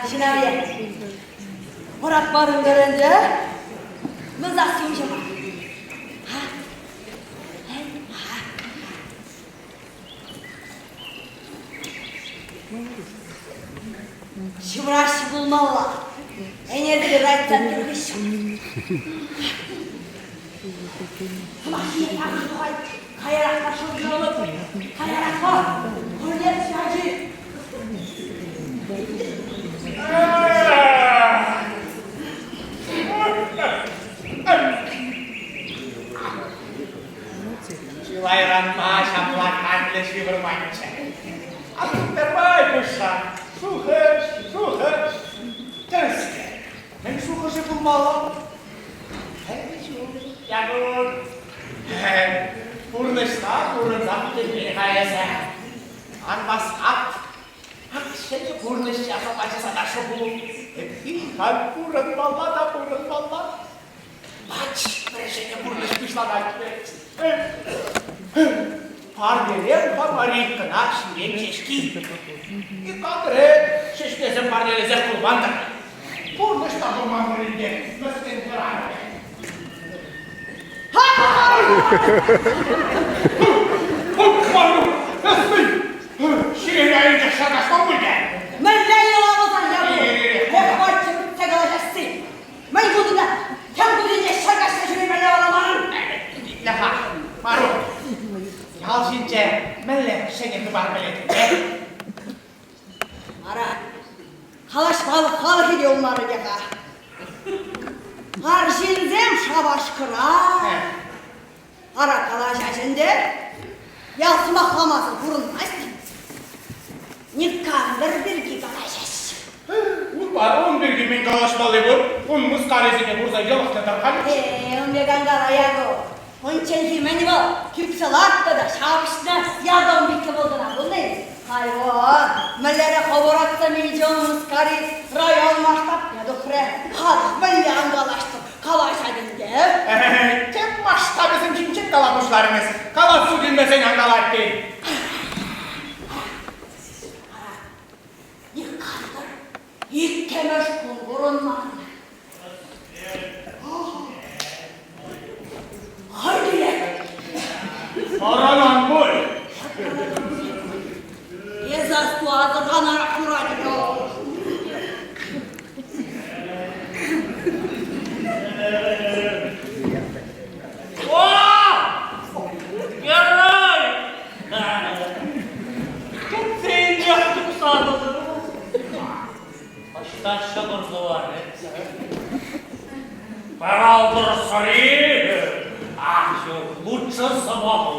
Ҫынария, вӑратмарӑн ӗнтӗ. Мӗн сасси уҫӑма? Ҫывраҫҫӗ пулмалла. Ӗнерхи райцентр хыҫҫӑн. Сӑмахне такӑр тухать. Каярахпа шӑрҫалӑп. Каярахпа пӗрле ачи. Чылайранпа ҫапла канлӗ ҫывӑрманччӗ. Астуттармай пуҫса, шухӑш, шухӑш. Тӗрӗс-ҫке, мӗн шухӑшӗ пулмалла? Пӗр ҫул, Якур. Пурнӑҫра пурӑнса пӗтермен-ха эсӗ. Ан васкат. Ак ҫӗнӗ пурнӑҫ ярса пачӗ сана шӑпу. Эппин, халь пурӑнмалла та пурӑнмалла. Пач пӗр ҫӗнӗ пурнӑҫ пуҫланать вӗт. Парнелем-ха Марийкӑна ҫӳрен ҫеҫки. Иккатре ҫеҫкесем парнелесех пулман-тӑр. Пурнӑҫ та пулман пулин те, мӗскӗн хӗрарӑмӗ. Ҫирен айӗнчех шакашма пуль те. Мӗнле йӑла пулсан Якур, лехватчӗ пӗтсе калаҫасси. Мӗн кутӑна, тем кутӗнче ҫӗр каҫса ҫӳремелле вара манӑн? Итле-ха, Марук, ял ҫинче мӗнле ҫӗнӗ хыпар пӗлетӗн, э? Ара, калаҫмалӑх халӑхӗ те улмарӗ те-ха. Арҫынсем шапашкӑра. Ара, калаҫаҫ ӗнтӗ. Ял сӑмахламасӑр пурӑнмасть. Никандр пирки калаҫаҫҫӗ. Унпа ун пирки мӗн калаҫмалли пур? Ун мыскарисене курса йӑлӑхнӑ тӑр-халь. Э, ун пек ан кала, Яков. Унчченхи мӗн вӑл? Кӳпсе лартнӑ та ҫапӑҫнӑ ятӑм пикке пултӑна пулнӑ-и? Хайван, мӗнлерех хӑвӑратса илчӗ ун мыскари район масштабне тухрӗ. Халӑх мӗнле ан калаҫтӑр, калаҫать ӗнтӗ. Тем масштабӗсем ҫинчен кала пуҫларӑм эс. Калаҫу килмесен ан калать тен. Ара, Никандр иккӗмӗш кун пурӑнман. Хӑй килет. Хӑранан пуль. Эсӗ асту асӑрханарах юрать О! Герой! Кӗтсе илнех тухса тӑтӑм. Ӑҫта ҫӑкӑр тӑварӗ? Пӑралтӑр сӑри! Ах, ҫук, лучше самогон.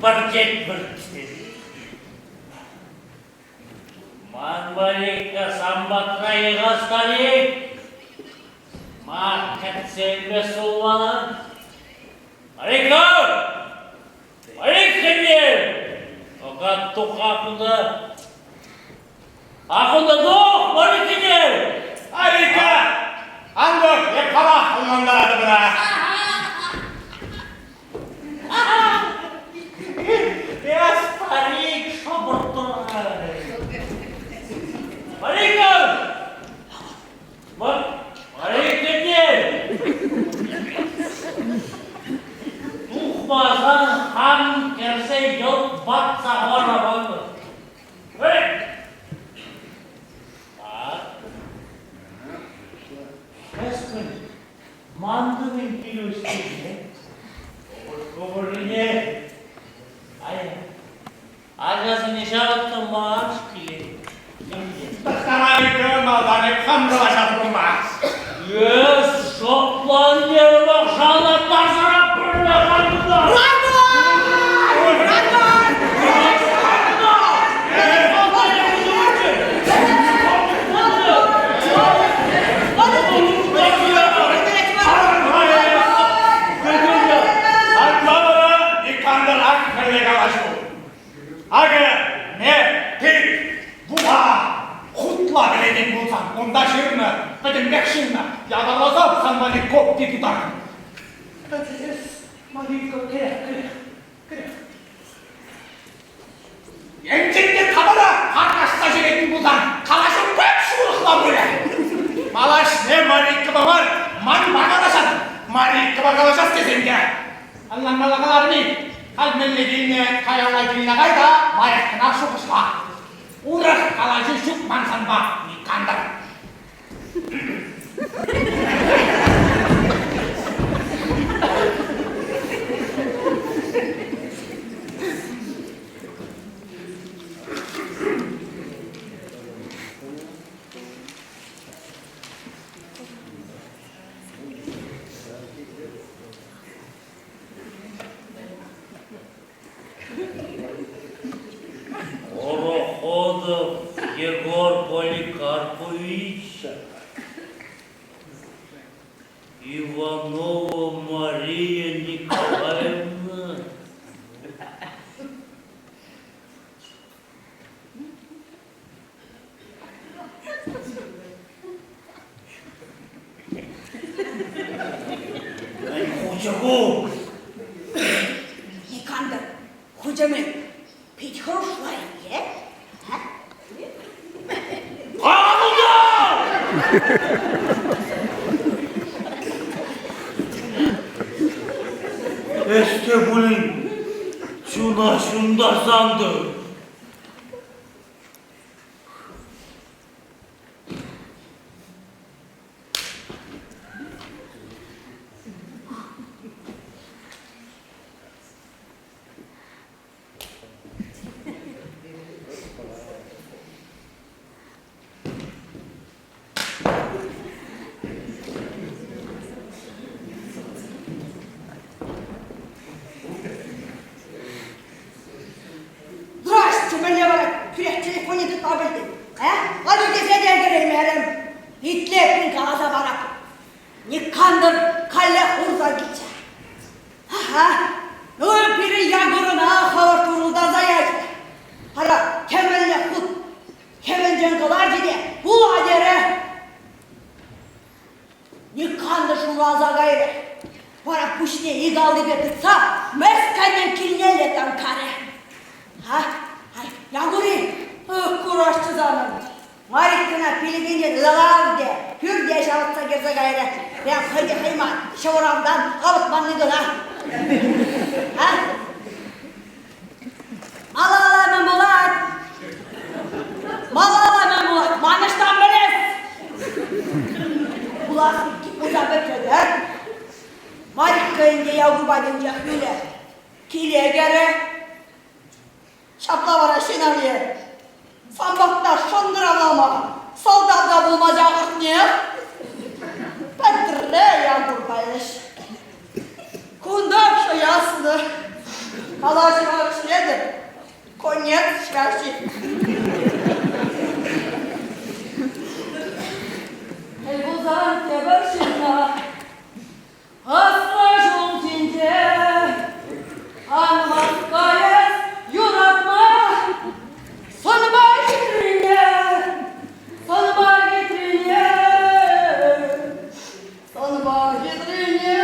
Пӗртен-пӗр Ман Валикка самбатра йӑха старик. Ма кӗтсе илме сулмалан? Марикка! Мариккине! Ока туха кунта. Акунта тух, Мариккине! Марикка! Ан тӑр, эп хамах ӑнлантаратӑп ӑна. Эс старик шӑпӑрт тӑрать. Марикка! Мариккине! Тухмасан хам кӗрсе йӑлт ватса хӑварӑп. Кӗскӗн мантӑн-им килӳ-ҫке? Упӑшку пуррине ачасене ҫавӑтнӑ мар килет. Тӑхтамарикӗ малтан эп хам калаҫас пулма. Эс шӑплан терӗмӗх шанаттарсӑрах пӗрле кайнӑ. Никандр мӗнле калаҫу. Акӑ, ме, тыт, вула, хутла пӗлекен пулсан унта ҫырнӑ, пӗтӗмпех ҫырнӑ, ятарласа сан валли копи тутарнӑ. Эс, Маринка, кӗрех, кӗрех, кӗрех. Енчен те тата та харкашса ҫӳретӗн пулсан, калаҫу пӗр шурӑхла. Мариккӑпа калаҫас тесен те ӑнланмалла каларӑн-и? Халь мӗнле килнӗ, каялла килнӗ кай та лайӑх кӑна шухӑшла. Урӑх калаҫу ҫук ман санпа, Никандр. Ороходов Егор Поликарпович, Иванова Мария Николаевна. Мӗн хучӗ ку? Никандр, хучӗ мӗн? Пит хӑрушла е? Кала Эс те пулин чуна ҫунтарсан-тӑр. Здрасте, мӗнле вара тӳрех телефонне тытма пӗлтӗн, а? Алло тесе те ӗлкӗреймерӗм. Итле, каласа парап. Никандр каллех урса килчӗ. Аха, ну пирӗн Якурӑна хӑвӑрт урӑлтарса ячӗ. Ара, кӗмӗллӗ хут хӗвӗнчен кӑларчӗ те пула терӗ. Никандр шуралса кайрӗ. Вара пуҫне ик аллипе тытса мӗскӗнӗн килнелле танкарӗ. А, ай, Якури, курасчӗ санӑн. Мариккӑна пилӗкӗнчен лав те, пӳрте ҫавӑтса кӗрсе кайрӗ. Прям хӑй те хӑй мар, ҫӑвӑрантан авӑтманни кӑна. А? Малалла мӗн пулать? Малалла мӗн пулать? Ман ӑҫтан пӗлес? Пулас пулса пӗтрӗ-тӗр. Марикка ӗнтӗ Якур патӗнчех юлӗ. Киле кӗрӗ. Ҫапла вара ҫын Самбатта шӑнкӑравлама, салтак та пулмасть ахӑртнех. Пӗтрӗ Якурпа ӗҫ. Кунтах шӑяснӑ. Калаҫӑва вӗҫлетӗп. Конец связи. Тӗл пулсан тепӗр ҫынна Аслӑ ҫул ҫинче ан васка эс юратма, сӑнпа хитрине, сӑнпа хитрине, сӑнпа хитрине.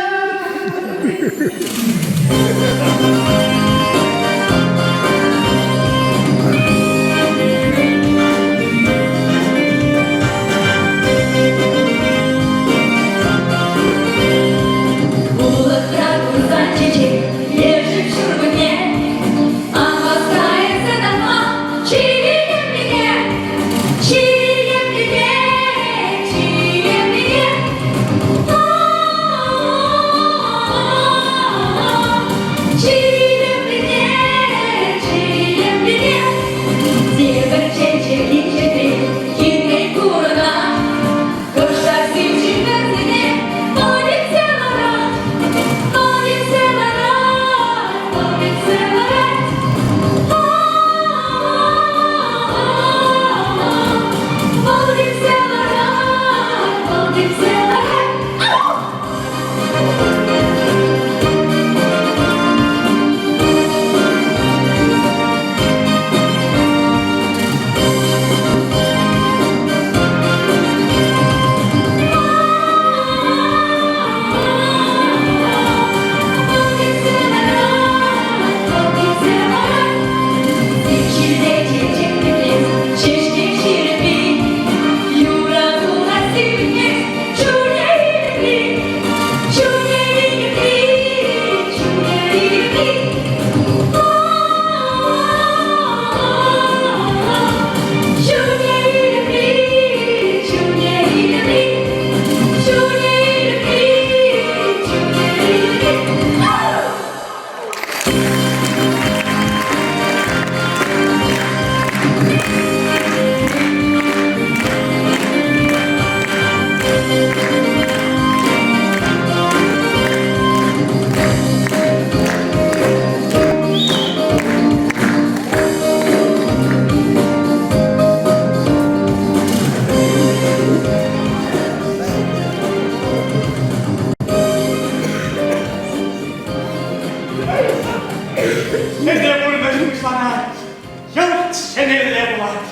ҫӗнӗлле пулать.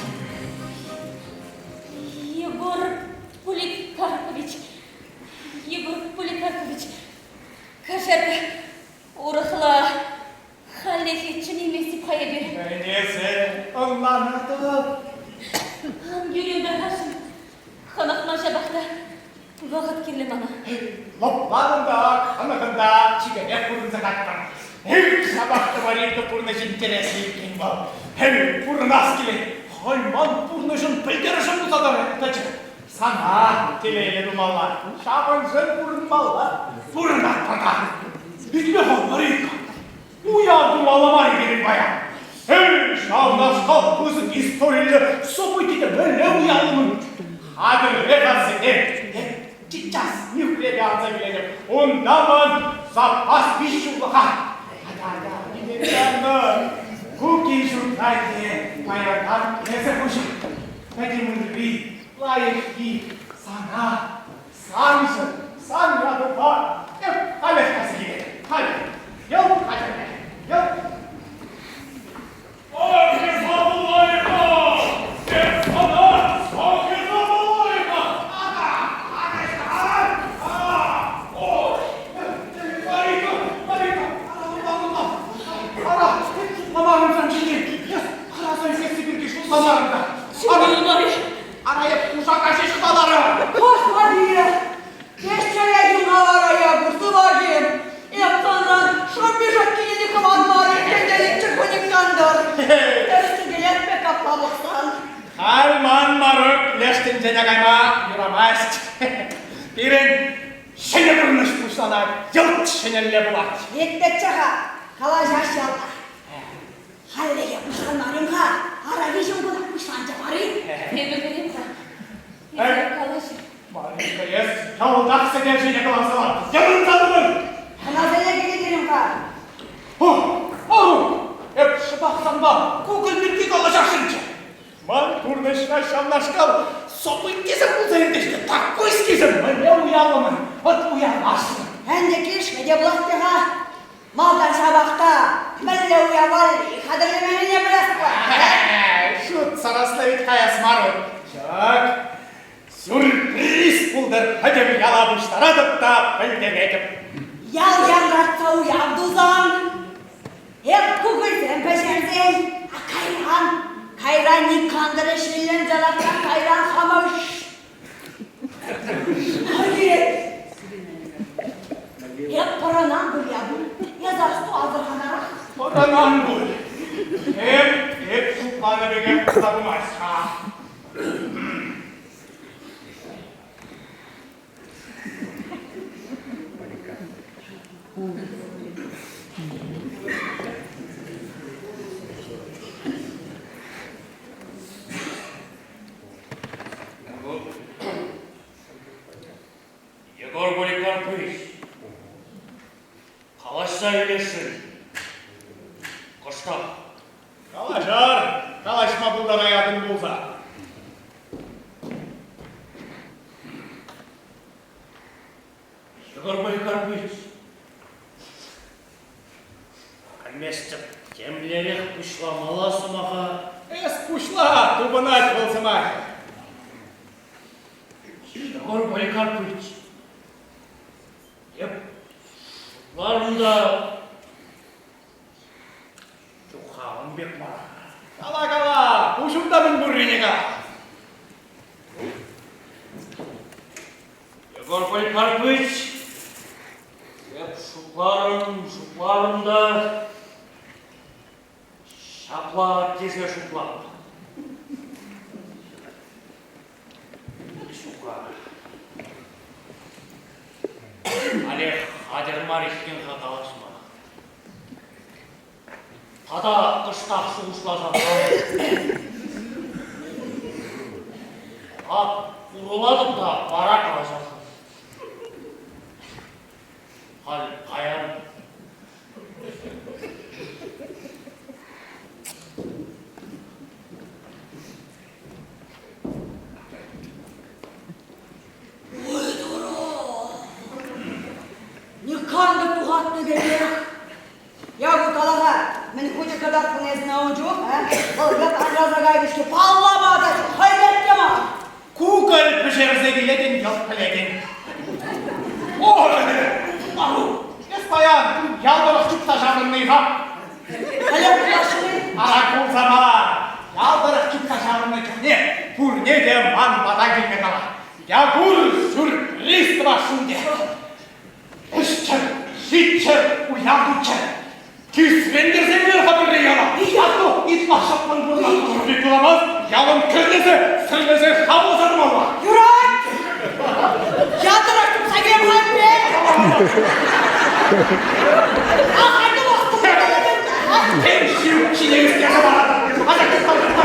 Егор Поликарпович, Егор Поликарпович, каҫар, урӑхла хальлӗхе чӗнейместӗп-ха эпир. Ӗнесе ӑнланатӑп. Ан юрин тархасшӑн, хӑнӑхма ҫапах та вӑхӑт кирлӗ мана. Лӑпланӑн та, хӑнӑхӑн та чикӗрех пурӑнса кайрӑм. Эх, ҫапах та Маринка пурнӑҫ интереслӗ иккен вӑл. Эх, пурӑнас килет. Хӑй ман пурнӑҫӑн пӗлтерӗшӗ пулса тӑчӗ. Сана телейлӗ тумалла, ҫавӑншӑн пурӑнмалла. Пурӑнатпӑр та. Итле-ха, Маринка, уяв тумалла мар-и пирӗн паян? Эй, ҫавнашкал пысӑк историллӗ событие мӗнле уявлӑн? Хатӗрле-ха сӗтел. Сейчас нӳхрепе анса килетӗп. Унта ман запас виҫ ҫуллӑха. Атя, атя, Ку кил-ҫуртра те паянтан эсӗ хуҫи. Пӗтӗм ырри, лайӑххи сана, саншӑн, сан ятупа эп халех кайса килетӗп. Халь, йӑлт хатӗрле, йӑлт. Эп санран шӑмми-шаккине хӑвармарӗ, тенкелӗкчӗ Александр. Тӗрӗс-тӗкелех пек апла пӑхсан. Халь ман Марук леш тӗнчене кайма юрамасть. Пирӗн ҫӗнӗ пурнӑҫ пуҫланать, йӑлт ҫӗнӗлле пулать. Иртетчӗ-ха, калаҫаҫ ялта. Хальлӗхе пуҫланмарӑм-ха, ара виҫӗм кунах пуҫланчӗ мар-и? Эпӗ кӗрем-ха. Эсӗ калаҫ. Маринка, эс йӑлтах сӗтел ҫине кӑларса ларт. Йӑнӑнса тӑтӑн! Хӑнасене кӗтетӗрӗм-ха. Ару, эп шӑпах санпа кукӑль пирки калаҫасшӑнччӗ. Ман пурнӑҫра ҫавнашкал событисем пулса иртеҫҫӗ. Такойскисем мӗнле уявлӑмӑн, вӑт уявласшӑн. Ӗнтӗ килӗшме те пулать-ха. Малтан ҫапах та мӗнле уяв валли хатӗрлемеллине пӗлес пулать. Шут сарасла вӗт каяс мар. Ҫак Сюрприз пултӑр, пӗтӗм яла пуҫтаратӑп та пӗлтеретӗп. Ял янратса уяв тусан, эп кукӑльсем пӗҫерсен, а кайран, кайран Никандр ӗҫленсе ларсан кайран хама Хӑйӗ Эп пӑрӑнан пуль, Якур. Эс асту, асӑрханарах. Пӑрӑнан пуль. Эп, эп шутланӑ пекех пулса пымасть-ха. Егор Поликарпович, калаҫса илесшӗн. Кӑштах. Калаҫар, калаҫма пултараятӑн пулса. Егор Поликарпович, пӗлместӗп, темлерех пуҫламалла сӑмаха. Эс пуҫла, тупӑнать вӑл сӑмах. Егор Поликарпович, эп шутларӑм та Чухалӑн пек мар. Кала-кала, пуҫунта мӗн пуррине кала. Егор Поликарпович, эп шутларӑм, шутларӑм та ҫапла тесе шутларӑм. Ҫука. Халех хатӗр мар иккен-ха калаҫма. Тата кӑштах шухӑшласан Ак урӑлатӑп та вара калаҫасшӑн. Халь каян. Ой, турӑ! Никам та тухатнӑ пекех. Якур, кала-ха, мӗн хучӗ кӑтартнӑ эс ӑна ун чух, а? Вӑл Вӑхӑт анраса кайрӗ-ҫке, паллама та ҫук, хӑйне те мар. Кукӑль пӗҫерсе килетӗн, йӑлт пӗлетӗн. Ой, Марук, эс паян ял тӑрӑх чупса ҫаврӑннӑ-и-ха? Халех пуласшӑн-и? Ара кулса мар, ял тӑрӑх чупса ҫаврӑннӑ чухне пурне те ман пата килме кала. Якур сюрприз тӑвасшӑн те. Ӗҫчӗр, ҫиччӗр, уяв туччӑр. Кисрентерсе илер-ха пӗрре яла. Атту ытла шӑппӑн пурӑнать. Пек юрамасть, ялӑн кӗрлесе, сӗрлесе хапӑлса тӑмалла. Юрать! Ятӑрах тупса килем-ха пек! Тем ҫывӑх ҫине ӳстерсе паратӑп. Ача чупса чупса.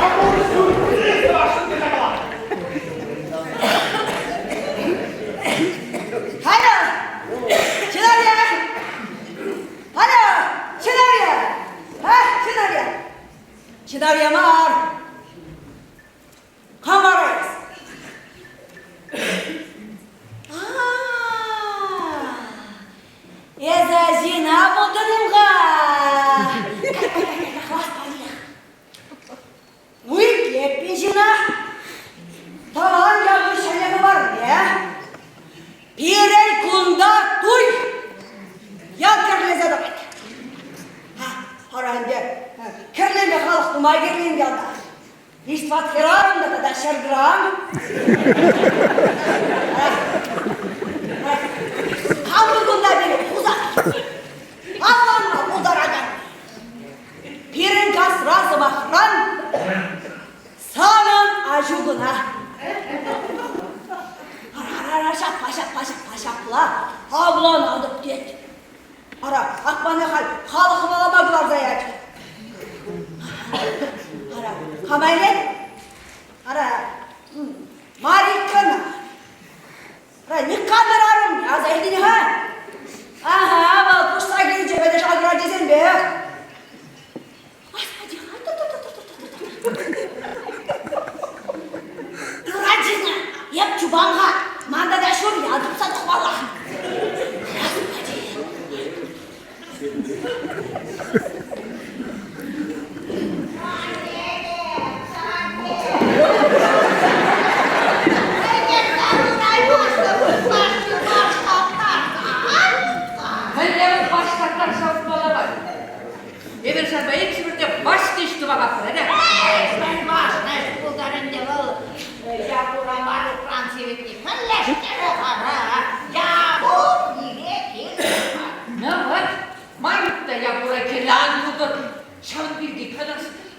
Якур сюрприз тӑвасшӑн тесе кала. Халӗ! Чинария! Халӗ! Чинария! А, Чинария! Чинария мар! Кам вара эс? А-а-а! Эсӗ Зина пултӑн-им-ха? Уй ҫына тӑван ялӑн ҫӗнӗ хыпарне пирӗн кунта туй ял кӗрлесе тӑрать. Ара ӗнтӗ кӗрлеме халӑх нумай кирлӗ ӗнтӗ ялта. Виҫ-тӑват хӗрарӑм та тата 100 грамм. Хамӑр кунта пирӗн хусах. Авланма пултаракан. Пирӗн касра, сӑмахран, санӑн аҫу кӑна. Ара, ҫапла, ҫапла, ҫапла, ҫапла авланатӑп тет. Ара, ак мана халь халӑх хӑвалама кӑларса ячӗ. Ара, кама илет? Ара, Мариккана. Ара, Никандр арӑмне аса илтӗн-ха? Ага, вӑл куҫса килчӗ вӗтӗ шакӑр ачисемпех. Господи, Юратина, эп чупам-ха, ман тата ҫур ял тупса тухмалла. Господи. Мӗнле вӑл баш тартар шалтмалла мар? Эпир санпа иксӗмӗр те баш ӗҫ тӑвакатпӑр, ӗне. Баш ӗҫ пултӑр ӗнтӗ вӑл Якура Марукран сивӗтни. Мӗнлештерӗ-ха, Якур пире кирлӗ мар. Ну вот, Марук та Якура кирлӗ ан пултӑр. Ҫавӑн пирки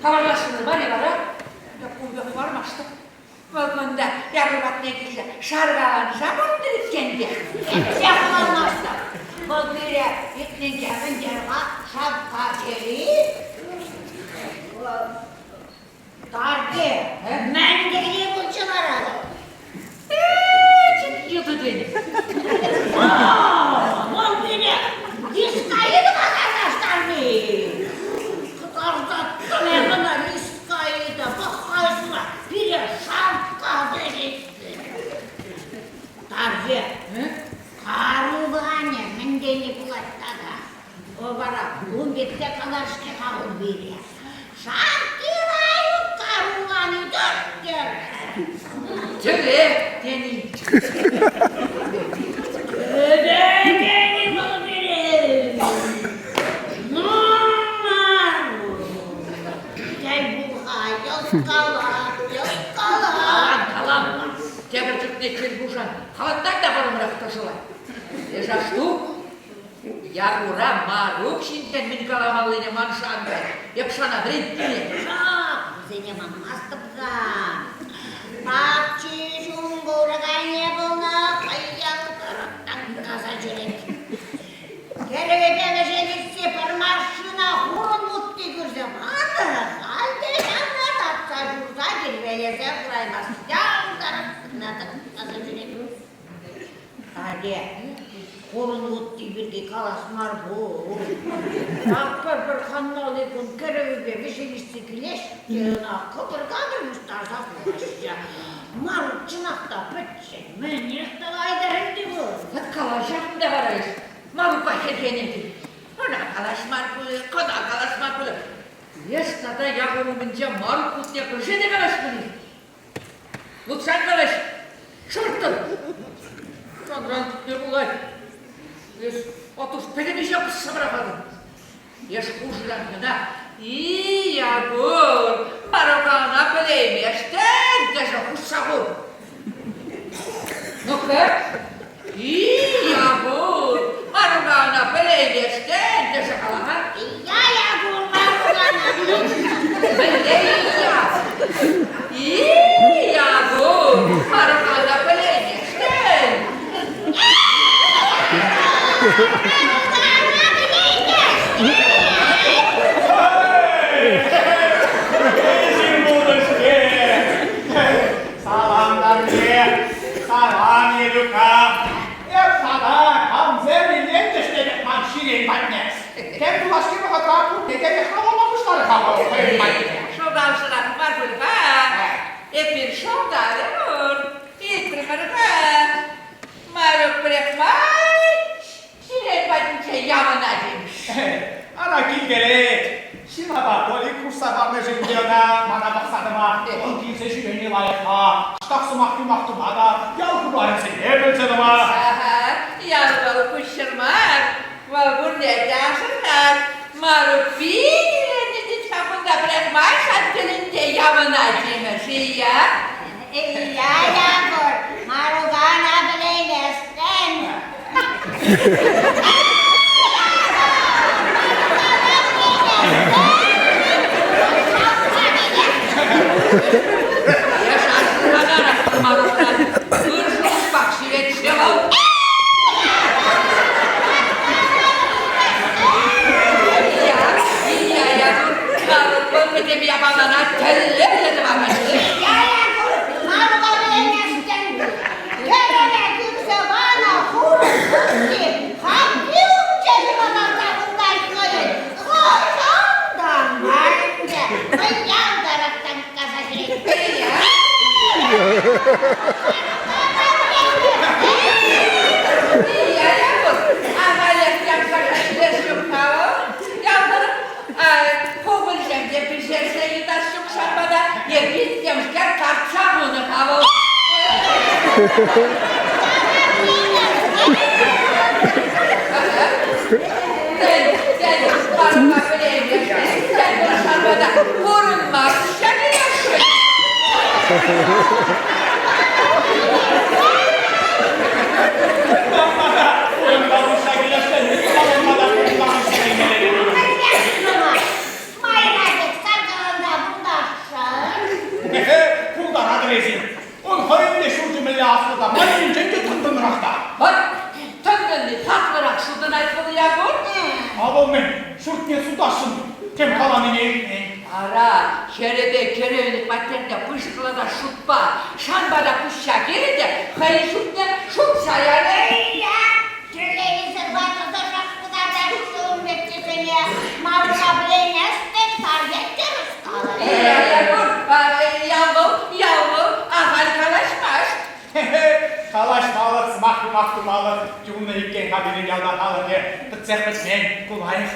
калаҫасшӑн мар-и вара? Кун пек хӑвармастӑп. Вӑл кунта Якур патне килсе шаркаланса пурӑнтӑр иккен те. Эпӗ хӑвармастӑп. Вӑл пире иртнинче мӗнтер-ха шапка тери. Тарки, мӗн тери пулчӗ вара? Пӗчӗк йытӑ тенӗ. Вӑл пире Искаида катартарни. Кӑтарса тӑнӑ кӑна Искаида пӑх-ха пире шапка тери. Тарки, каруванӗ мӗн тени пулать тата? О вара ун пексе калаҫнӗ-ха ун пире. Шарккилаю каруванӗ тӗттӗр. Тӗве тени. Тӗве тени вӑл пире. Ну, Тӗл пулха, йӑлкалап, йӑлкалап. Калам, калам. Тепӗр чухне чир пушан хаваттар та вӑрӑмрах тӑсӑлать. Эс асту, Якура Марук ҫинчен мӗн каламаллине ман шанкӑ. Эп сана вӗрентнине. Ҫак, вӗсене манмастӑп-ха. Пахчи ҫум курӑк айне пулнӑ хӑйял тӑрӑхтан таса ҫӳрет. Кӗрӗвӗпе вӗҫелетсе пӗр машина хурӑн вутти кӳрсе панӑ, халь те ҫавна татса ҫурса тирпейлесе хураймасть. Ял тӑрӑх кӑна таса ҫӳрет. Атте, хурӑн вутти пирки калас мар пуль. Ак пӗр-пӗр канмалли кун кӗрӗвӗпе вӗҫелешсе килеҫ те ӑна кӑпӑр-капӑр пуҫтарса хураҫҫӗ. Марук чӑнах та пӗччен мӗнех тӑвайтӑр ӗнтӗ вӑл? Вӑт калаҫатӑн та вара эс, Марукпа хӗрхенетӗн. Ӑна калаҫ мар пулӗ, кӑна калаҫ мар пулӗ. Эс тата Якур умӗнче Марук кутне кӗрсе те калаҫмӑн-и? Лутсан калаҫ, шӑрттӑн. Санран кӗтме пулать. Эс отуш пӗтӗм ӗҫе пӑсса пӑрахатӑн. Эс хушӑран кӑна И, Якур, Марука пӗлейместӗн тесе хушса хур. Ну-ка, И, Якур, Марука пӗлейместӗн тесе кала-ха. Я, Якур, Марукана Мӗнле я? И, Якур, Марукана пӗлейместӗн. Салам, Салам, Елюка. Эп тата камсем илетчӗҫ тетӗп ман ҫирен патне. Тем юлашки вӑхӑтра пурне те хавалма пуҫларӗ-ха вӑл хӑйӗн патне. Шӑлтавсӑрах мар пуль-ха. Эпир шӑлтарӑмӑр. Илтрӗмӗр-ха. Марук пӗрехмай ҫирен патӗнче явӑнать имӗш. Ара килкелет. Ҫын апа Толик хушса панӑшӑн те ӑна мана пӑхса тӑма, вӑл килсе ҫӳрени лайӑх-ха. Кӑштах сӑмах-юмах тума та ял хыпарӗсене пӗлсе тӑма. Аха, ял вӑл куҫҫӑр мар, вӑл пурне те асӑрхать. Марук пит иленнӗ тет-ха кунта пӗрехмай сан тӗлӗнте явӑнать имӗш, ия? Ия, Якур, Марукана пӗлейместӗн. Эс асӑрханарах Марукран ыр шухӑшпах ҫӳрет-ҫке вӑл. Ия, ия, Якур, Марук вӑл пӗтӗм япалана тӗллевлӗ тӑвакан ҫын. Ия, Якур, Марука пӗлейместӗн. Кӗрӗве кӳрсе панӑ хурӑн пусси хапхи умӗнче йӑваланса выртать хӑйӗн. Хӑйсан та мар ӗнтӗ, хӑян тарӑхсан каса ҫӳрет. Ия. Ия, Якур, ахалех янкаша ҫӳрес ҫук-ха вӑл. Ял тӑрӑх кукӑльсем те пӗҫерсе йӑтас ҫук ҫавӑнпа та эпир темскер картса хунӑ-ха вӑл. Тен, пӗлейместӗн, тен, вӑл ҫавӑнпа та пурӑнмасть ҫакӑнашшӑн. Майра пек саркаланса пултарасшӑн. Пултаратӑр эсир. Ун хӑйӗн те ҫурчӗ мӗнле аслӑ та, майӗнчен те тӑн-тӑнрах та. Вӑт, тӑн-тӑнни хаклӑрах сутӑнать вӑл Якур. А вӑл мӗн, ҫуртне сутасшӑн тем каланине илтмен. Ара, хӗрӗпе кӗрӳӗн хваттерне пысӑклатас шутпа шанпа та куҫса килӗ те хӑйӗн ҫуртне шутса ярӗ. Ия, тӳлевсӗр ватӑлтӑшах кӑтартаҫҫӗ ун пеккисене. Марука пӗлейместӗн, Тарье тӗрӗс калать. Ия, Якур, ял вӑл, ял вӑл, ахаль калаҫмасть. Калаҫмалӑх, сӑмах-юмах тумалӑх юлнӑ иккен-ха пирӗн ялта халӑхӗ. Пӗтсех пӗтмен, ку лайӑх.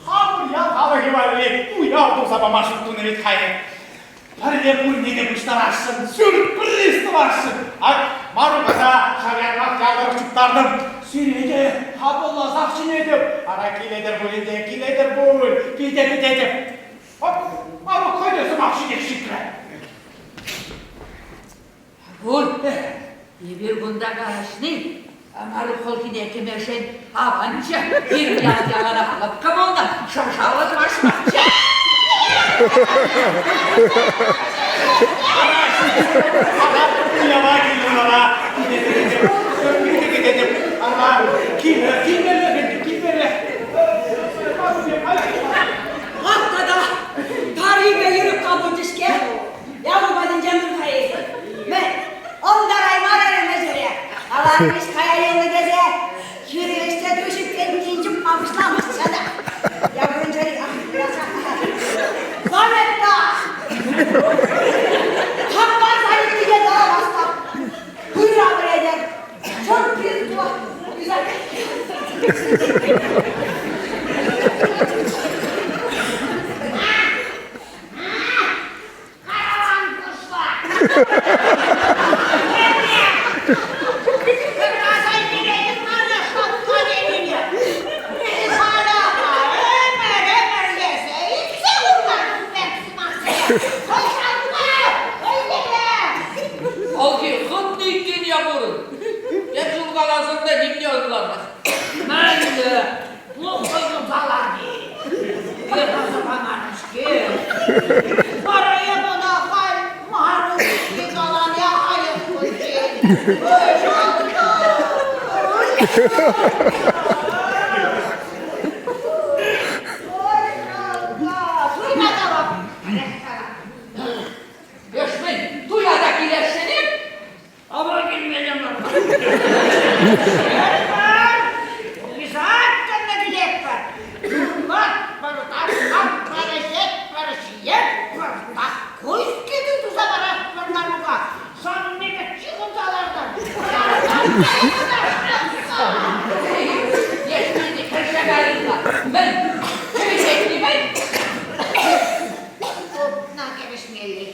Хамӑр ял халӑхӗ валли уяв туса пама шут тунӑ вӗт хайӗ. Пӗрле пурне те пуҫтарасшӑн, сюрприз тӑвасшӑн. Ак Марука та ҫав ятрах ялтӑрах чуптартӑм. Сире те хапӑлласах чӗнетӗп. Ара килетӗр пулин те, килетӗр пуль, питӗ кӗтетӗп. Оп, Марук хӑй те сӑмах ҫинех ҫитрӗ. Пуль, эпир кунта калаҫни Марук хӑлхине кӗмешӗн аванччӗ. Пирӗн ял яланах лӑпкӑ пулнӑ, шӑв-шавлӑ тӑвашманччӗ. Уява килнӗ вара, питӗ кӗтетӗп. Ара, килӗр, килмелле ӗнтӗ, килмелле. Ак тата Тарипе Юрюкка пулчӗ-ҫке. Якур патӗнчен тухай. Мӗн, ӑнтараймарӑр ӗмӗсӗре. Каларӗҫ кая юлнӑ тесе, хирӗҫсе ту ҫитсен чупма пуҫламӑшчӗ та. Якурӑн чӗри Заметта! Хаппа сайӑттине тӑрамастӑп. Пыра вӗретӗр. Сюрприз пулать. Аса илтеретӗн мана шӑлка тенине. Халӑха ӗмӗр-ӗмӗрлесе илтсе курман ун пек сӑмахсене. Хӑҫанпа хӑйсене! Алки хытнӑ иккен Якурӑн. Тем ҫул каласан та нимне ӑнланмасть. Мӗнле плохо юсалать-и? Ырӑ паман-ҫке. Вара эп ӑна халь Маруҫ калани ахалех пулчӗ. Эс мӗн, туя та килесшӗн-и? Авра килмелле мар. Обязательно килетпӗр. Юрлатпӑр, ташлатпӑр, ӗҫетпӗр, ҫиетпӗр. Такуйски туса паратпӑр Марука. Санни пек ҫыхӑнса лартӑр. Ешмелли кӗрсе кайнӑ. Мӗн, кӗвӗҫетни мӗн? Тупнӑ кӗвӗҫмелли.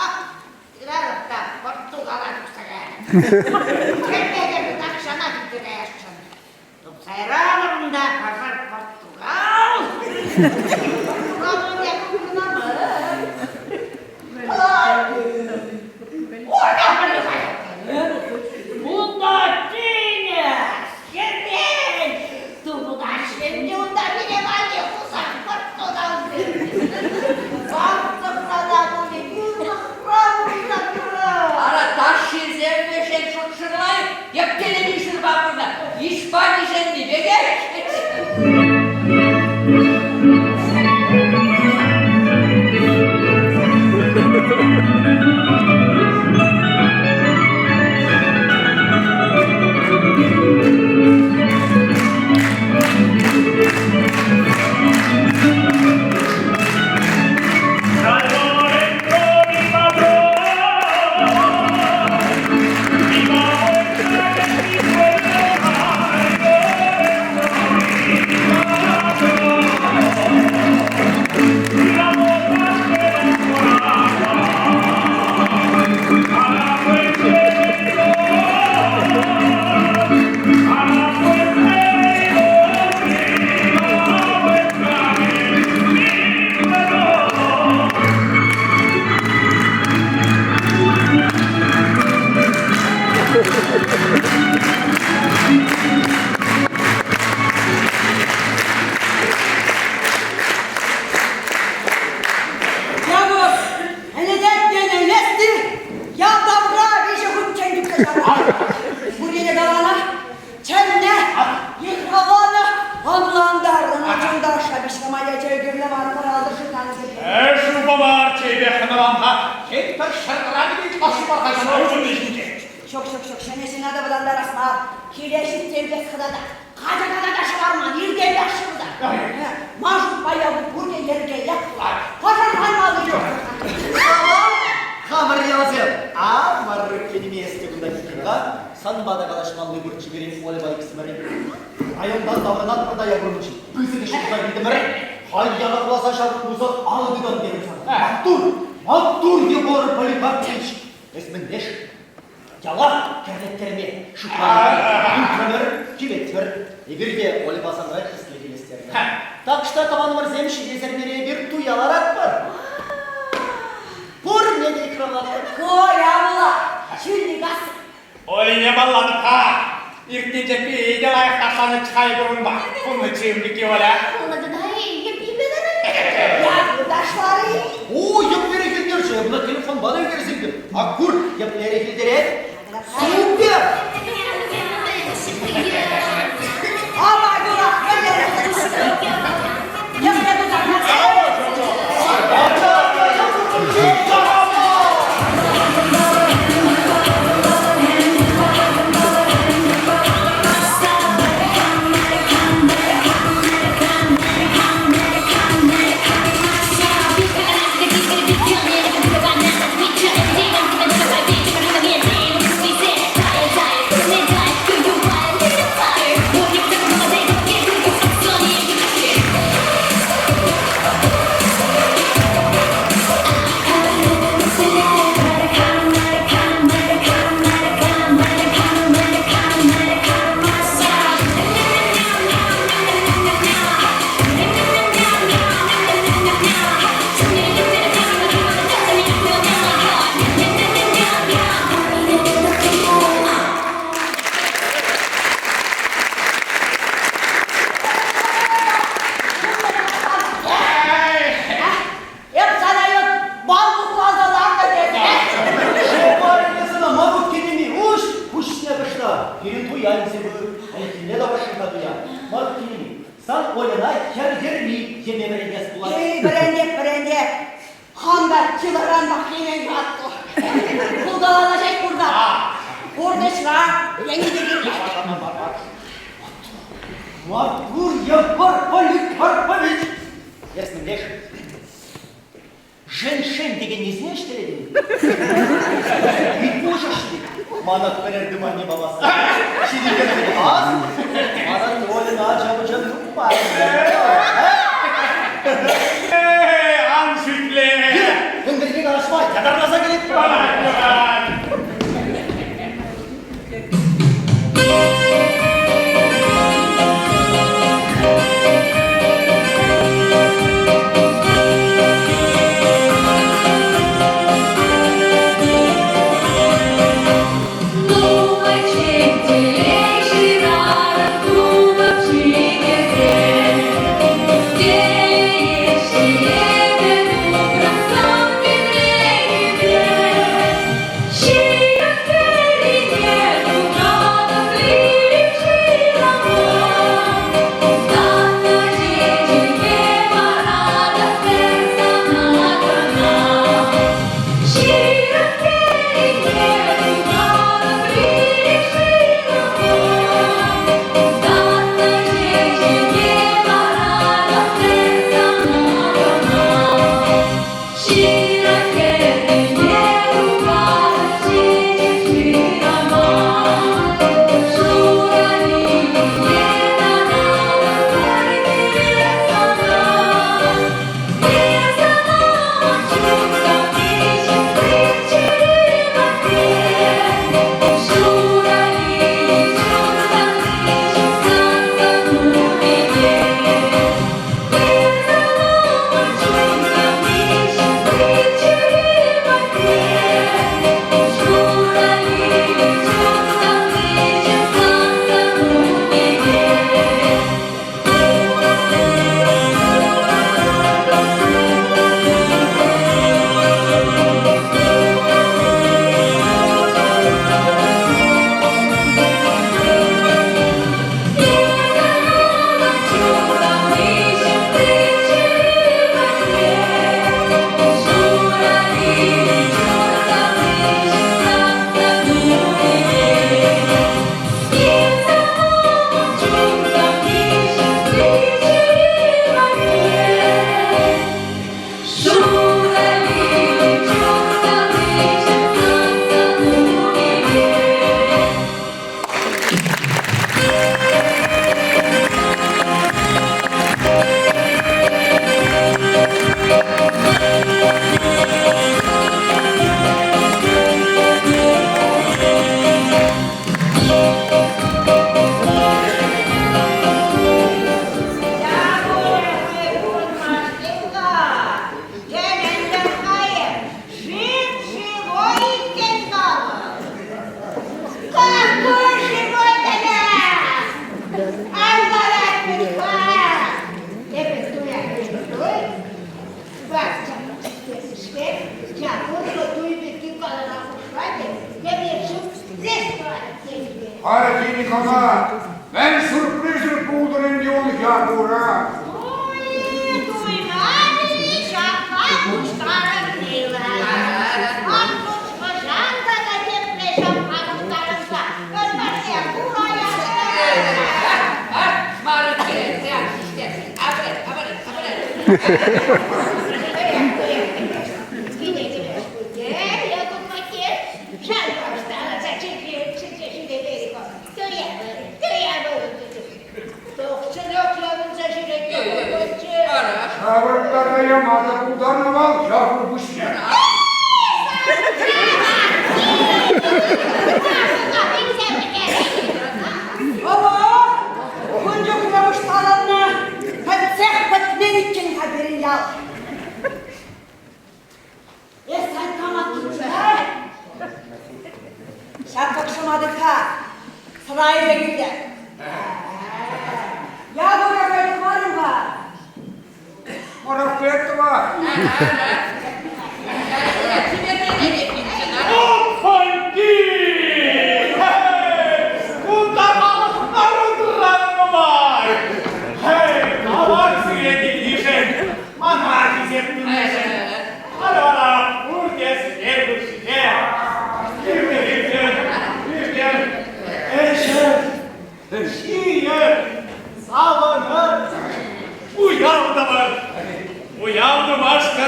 Ак, Тыратӑп та Португала тухса каятӑп. Кӗрпе-кӗрпе тахҫанах илсе каясшӑн. Тухса яратӑп унта пӗр-пӗр Португал. Португал якку кӑна мар. Унта тинӗс, Хӗвел! Тупӑнаҫҫӗ ӗнтӗ унта пире валли Хусан Португалсем. Ватлӑхра пулӗ, юрлӑхра пулса тӑрать. Ара, ташшисем вӗҫен шутшырлайӑх, ептелеми шырпа пынӑ, Испанишӗнни пекех. Яков, ӗнететнен ӗнес-и? Ял тавра виҫӗ хутчен тӳпсе ҫаврӑнать. Пуррине каланӑ, чӗннӗ, йыхравланӑ, ӑнлантарнӑ чунта шапишлама ячӗ кирлӗ мар пӑралтӑ шутланӑ. Шывпа мар, чейпе хӑналан-ха. Тен, пӗр шӑркӑра кӗтет ӑш парха чунни ҫинче. Ҫук, ҫук, ҫук, ҫӗнӗ ҫынна та вӑтантарас мар. Киле ҫитсен пек хӑтатать. Качакана та шӑварман, иртенпех шывта. Ман шутпа ялти пурте йӗркеллех пулать. Пӑшӑрханмалли ҫук. Хамӑр ялсем, а Маррык килмест кунта килтӗн-ха. Санпа та калаҫмалли пурччӗ пирӗн Ольӑпа иксӗмӗрӗн. Районтан таврӑнатпӑр та Якурчи. Пысӑк ӗҫ туса килтӗмӗр. Халь ятарласа ҫав пусӑр алӑ тытан терӗм сана. Маттур! Маттур, Егор Поликарпович! Эс мӗнле-ши? Яла кӗрлеттерме шутланӑ. Ӳкрӗмӗр, килетпӗр. Эпир те Ольӑпа санра хӗсле килес терӗмӗр. Так что тӑванӑмӑрсем ҫитес эрнере эпир туя ларатпӑр. Пурне те йыхравлатпӑр. Коля була, ҫӳллӗ кас. Олине паллатӑп-ха. Иртнинче питӗ лайӑх ташланӑччӗ-ха эпир унпа. Пулнӑччӗ пики Оля. Якур ташларӗ-и? О, еплерех илтерчӗ, ӑна телефонпа та ӳкерсе илтӗм. А кур, еплерех илтерет. Супер! Ама юрах, мӗнлерех Епле туса пӗлетпӗр ӗнтӗ. Хам та чылайранпах йӗмен юратнӑ. Пулталана ҫеҫ пурта. Пурнӑҫра йӗни те кирлех. Маттур Егор Поликарпович! Эс мӗнлех? Женьшень декеннисене ӗҫтеретӗн? Ыйтмӑшӗ-ши? Мана пӗрер тымарне памасан. Ҫитӗнтерсе пӑхас, манӑн Ольӑн ача-пӑча нумай. Эй, ан шӳтле! Кун пирки калаҫма ятарласа килет.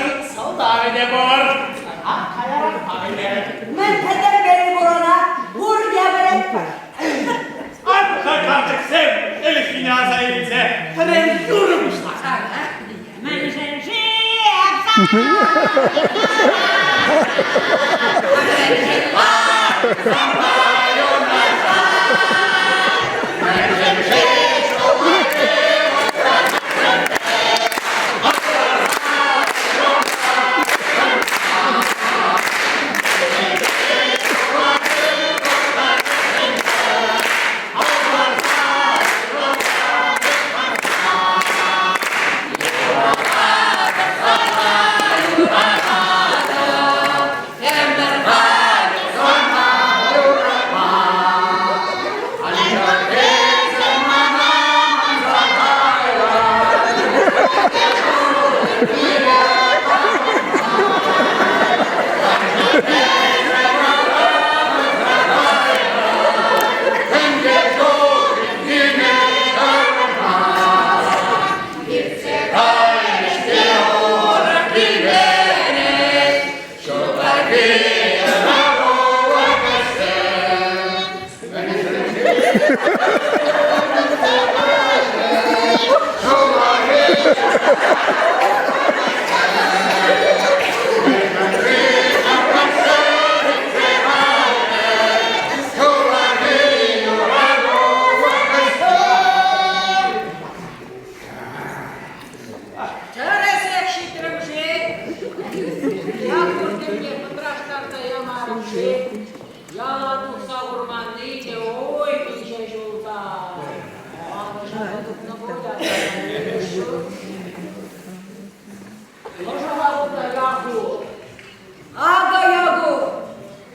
Унӑн сӑлтавӗ те пур. Сана каярахпа пӗлтерӗп. Мӗн пӗлтермелли пур ӑна, пурте пӗлетпӗр. Ан-ха, карчӑксем, ӗлӗкхине аса илсе пӗрер юрӑ пуҫласа. Мӗншӗн-ши Тӗрӗсех ҫитрӗм-ши? Якур тӗлне пӑтраштарса ямарӑм-ши? Яла тухса курманни те ой миҫе ҫулта. Амӑшӗ тупнӑ пуль Лӑшӑха кунта Якур. Акӑ Якур,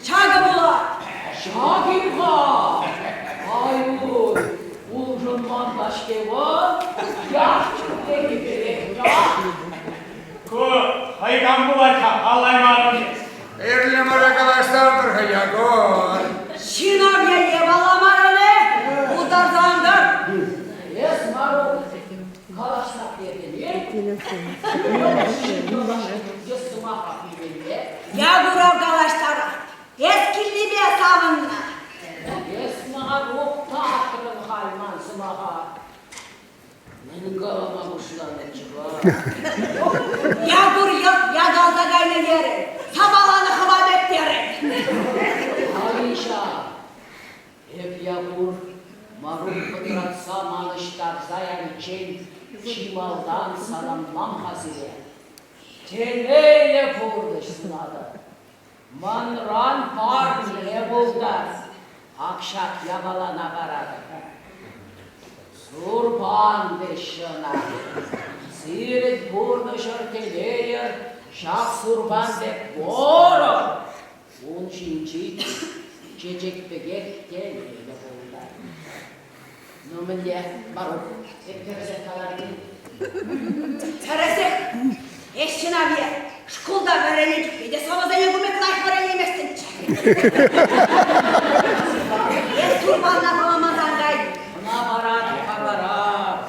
ҫакӑ пулать. Ҫак-им-ха? Ай-уй, улшӑнман та-ҫке вӑл. Ях чухнехи пекех ях. Ку хӑй кам пулать-ха, паллаймарӑм. Эрле мара калаҫтартӑр-ха, Якур. Ҫынав енне палламарӑн-и? Пултарса антар. Эс, Марук, калаҫса петӗн-и? Сӑмаха пӳлмелле. Якура калаҫтарать. Эс килнипе савӑннӑ. Эс, Марук, татрӑн халь ман сӑмаха. Мӗн калама пуҫланӑччӗ-ха? Якур йӑлт якалса кайнӑ терӗ. Сапаланӑ хӑва пек терӗ. Алиҫа, эп Якур Марук пӑтратса манӑҫтарса яриччен чи малтан саламлам-ха сире. Телейлӗ пурнӑҫ сунатӑп. Манран парне пултӑр. Ак ҫак япалана паратӑп. Сурпан теҫҫӗ ӑна. Сирӗн пурнӑҫӑр телейӗр ҫак сурпан пек вӑрӑм. Ун ҫинчи чечек пекех телейлӗ пултӑр. Ну, мӗнле, Марук, эп тӗрӗсех каларӑм-и? Тӗрӗсех. Эс Чинавье, шкулта вӗреннӗ чухне те сӑвӑсене кун пек лайӑх вӗренейместӗнччӗ. Эс сурпанна паламасан кай. Ӑна паратӑп, парап.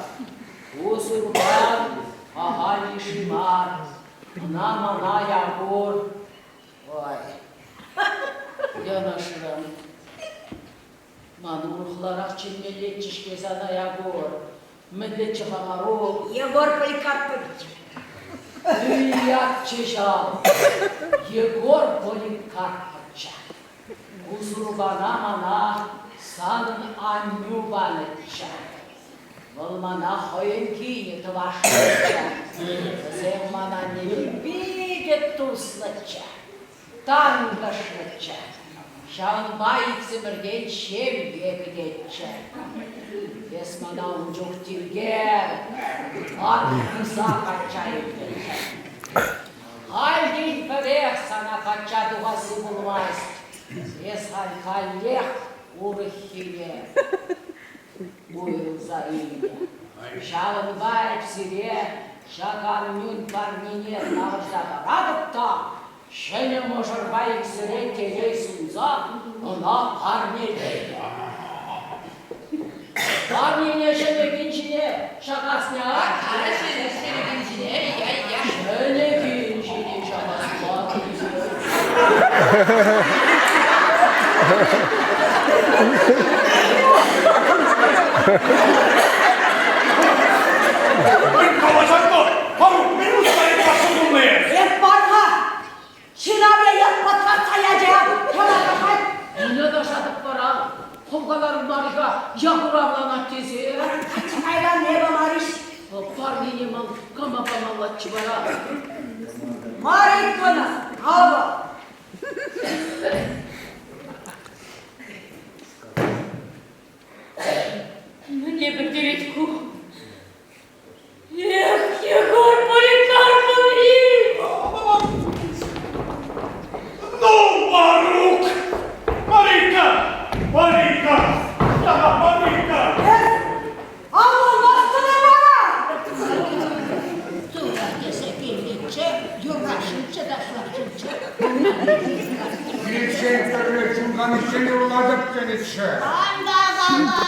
Ку сурпан ахаль йышши мар. Ӑна мана Якур. Ой, йӑнӑшрӑм. Ман урӑхларах чӗнмеллеччӗ-ҫке сана, Якур. Мӗнлеччӗ-ха Марук? Егор Поликарпович. Ятчӗ ҫав. Егор Поликарповича. Ку сурпана мана санӑн аннӳ панӑччӗ. Вӑл мана хӑйӗн кинӗ тӑвасшӑнччӗ. Вӗсем ман аннепе питӗ туслӑччӗ. Тантӑшлӑччӗ. Ҫавӑнпа иксӗмӗртен ҫемье кӗтетчӗ. Эс мана ун чух тиркер, Анфиса качча илтӗн. Халь тин пӗрех сана качча тухасси пулмасть. Эс халь каллех урӑххине уйрӑлса илнӗ. Ҫавӑнпа эп сире ҫак аннӳн парнине тавӑрса паратӑп та ҫӗнӗ мӑшӑрпа иксӗре телей сунса ӑна парнелетӗп. Парнене ҫӗнӗ кин ҫине ҫакасне ар. Ҫӗнӗ кин ҫине, я-я. Ҫӗнӗ кин ҫине. Мӗн калаҫатпӑр? Парук, мӗн усса пулнӑ эс? Эп мар-ха. Ҫынавле ят пӑтратса ячӗ. Хӑрахать. Мӗне ташатӑп вара? Хӑвкаларӑм мар-ха, Якур авланать тесе. Качча кайран эпӗ мар-иҫ. Парнене ман кама памаллаччӗ вара? Мар иккӗн, авӑ. Мӗне пӗлтерет ку? Эх, Егор Поликарпович! Ну, Марук! Марийка! Марийка! Марийка! Авланмастӑн-и вара? Турра тесе килнӗччӗ, юррашӑнччӗ, ташлашӑнччӗ. Киличчен пӗрре чун каниччен юрлатӑп тенӗччӗ. Ан та кала,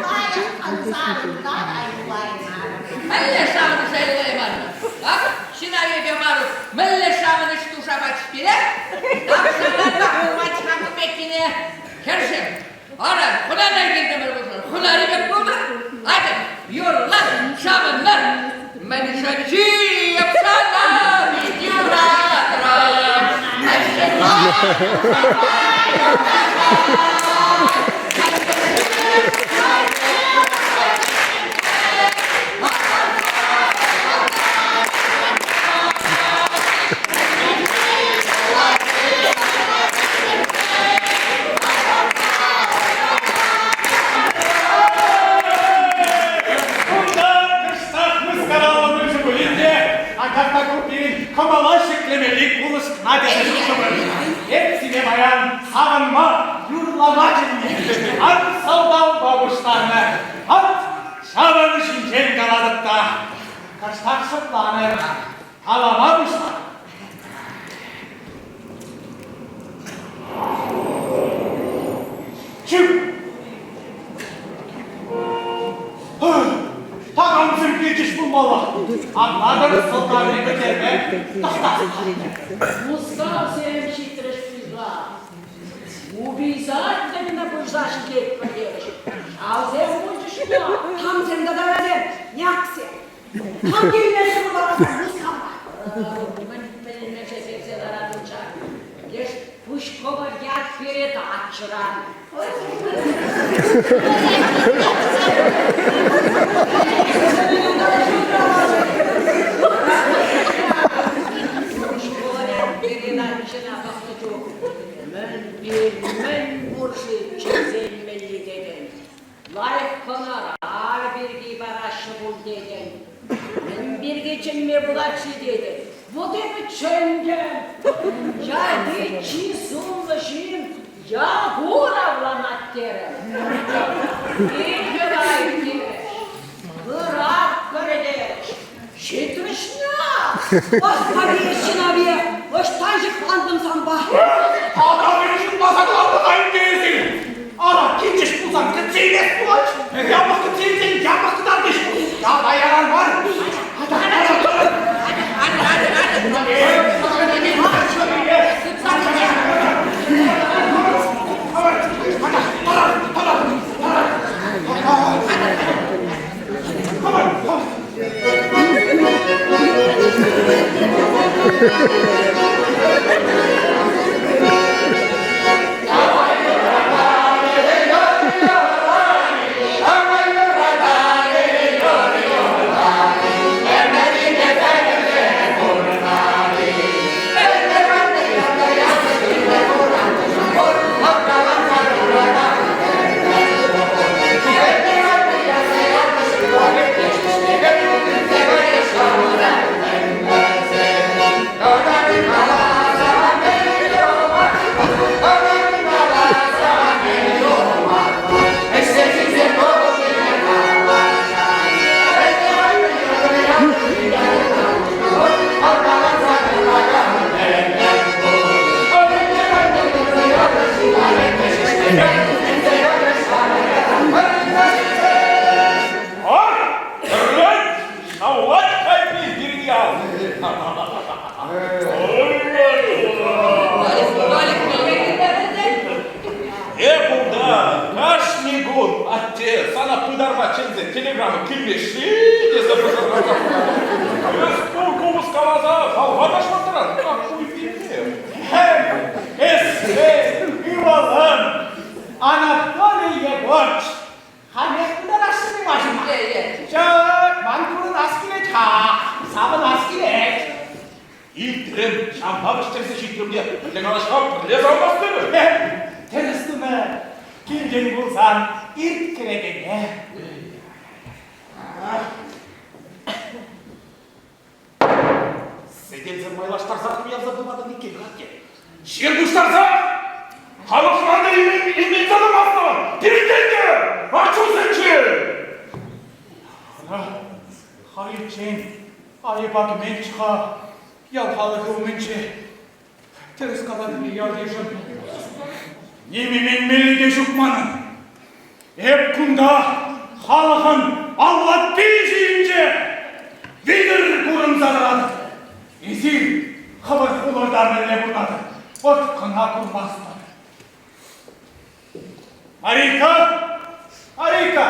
лайӑх ансамбльта та юлаймарӑм. Мӗнле савӑнӑҫа юлаймарӑм? Ак, ҫынавепе Марук мӗнле савӑнӑҫ туса пачӗ пире? Тахҫантанпах курманччӗ-ха кун пеккине. Хӗрсем, ара, хӑнана килтӗмӗр пулсан, хӑнари пек пултӑр. Атьӑр, юрлар, савӑнар. Мӗншӗн ҫийӗп сана пит юратрӑм? Мӗншӗн Кунта кӑштах мыскараллӑ пулчӗ пулин те, анчах та ку пирӗн кӑмӑла ҫӗклемелли кулӑш кӑна тесе шутлӑпӑр. Эп сире паян савӑнма, юрлама чӗннӗ. Ак сӑлтавпа пуҫтарнӑ. Ак ҫавӑн ҫинчен калатӑп та. Кӑштах шӑпланӑр. Калама пуҫларӑм. Чӳк! Такамсем килчӗҫ пулмалла. Анлатӑр сӑлтавне пӗтерме тӑхтас. Мускавсем ҫитрӗҫ пуҫла. Убийсать пырса ҫитетпӗр терӗҫ. Ҫавсем пулчӗҫ ма? Камсем тата вӗсем? Няксем. Кам килмест вара Мускава? Мӗн пӗлмеше персе ларатӑнча. Леш Пуҫкова ят пере таччӑран. Пуҫкова ят передачӑна пӑхнӑ чух мӗн пир, мӗн пур-ши чӗнсен мӗнли тетӗн. Лайӑх хӑнарар пирки параҫҫӗ пуль тетӗн. Мӗн пирки чӗнме пулать-ши тетӗн. Вӑт эпӗ чӗнтӗм. Ялти чи сумлӑ ҫын Якур авланать терӗм. Питӗ лайӑх терӗҫ. Ыратпӑр терӗҫ. Ҫитрӗҫ-на! Господи, ҫынаве, ӑҫтан ҫыхлантӑм санпа? Атамин шутласа кӑларнӑ-ха ӗнтӗ эсир. Ара, килчӗҫ пулсан кӗтсе илес пулать. Япӑх кӗтсе илсен япӑх кӑтартӗҫ. Ялта ярар мар. Ата, ата, Ой, телеграмма килмест-ши тесе пӑшӑрханса Эс пур купӑс каласа халха ташлаттаран какуй пире. Эс, ывӑлӑм, Анатолий Егорч, халех пытарасшӑн-и машина? Ҫак ман курӑнас килет-ха, савӑнас килет. Илтрӗм, ҫавна вӗҫтерсе ҫитрӗм те пӗрле калаҫма пӗрле савӑнас терӗм. Тӗрӗс тунӑ. Килтен пулсан ирт кӗрекене. Сӗтелсем майлаштарса туянса пыматӑн иккен, атте. Ҫын пуҫтарса халӑхран та илмен тӑмастӑн. Пирӗнтен те ачусенче. Ӑна халиччен Айӑпа кӗменччӗ-ха ял халӑхӗ умӗнче. Тӗрӗс калатӑн-и ял-йышӑм? Ним именмелли те ҫук манӑн. Эп кунта халӑхӑн аллаппи ҫийӗнче витӗр курӑнса тӑратӑп. Эсир хӑвӑр хулӑрта мӗнле пурӑнатӑр, вӑт кӑна курмастӑр. Марийка! Марийка!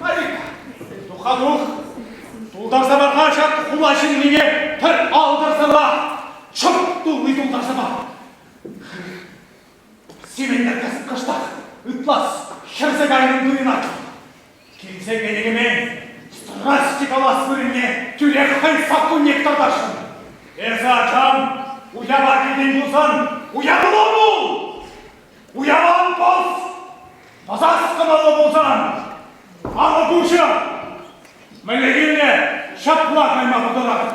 Марийка! Туха тух! Тултарса пар-ха ҫак хула ҫыннине пӗр алтӑрсӑра! Чӑп тулли тултарса пар! Сивӗннӗ кӑштах ытлас хӗрсе кайнӑн туйӑнать. Килсе кӗнӗ-кӗмен страсти калас вырӑнне тӳрех хӑй саккунне кӑтартасшӑн. Эсӗ, ачам, уява килтӗн пулсан уявлӑ пул! Уяван пӑс! Пӑсас кӑмӑллӑ пулсан алӑк уҫӑ! Мӗнле килнӗ, ҫапла кайма пултаратӑп.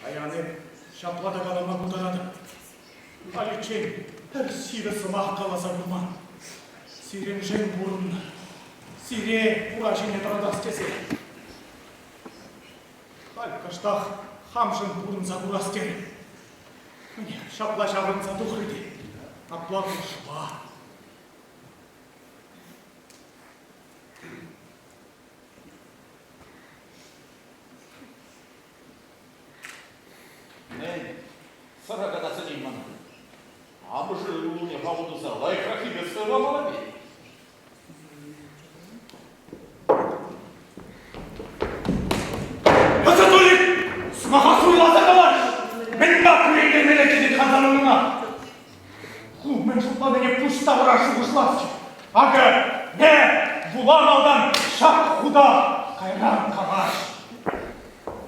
Паян эп ҫапла та калама пултаратӑп. Халиччен пӗр сивӗ сӑмах каласа курман. Сирӗншӗн пурӑннӑ. Сире ура ҫине тӑратас тесе. Халь кӑштах хамшӑн пурӑнса курас терӗм. Мӗнех, ҫапла ҫаврӑнса тухрӗ те. Апла хушма. Мӗн, сӑра ката сӗнен мана? Амӑшӗ ывӑлне хапӑл туса лайӑхраххипе сӑйламалла-и? Анатолий, сӑмаха суйласа калаҫ! Мӗн кӳрентермелле тетӗн хасанӑна? Ху мӗн шутланине пуҫ тавра шухӑшласчӗ. Акӑ, ме, вула малтан ҫак хута, кайран калаҫ.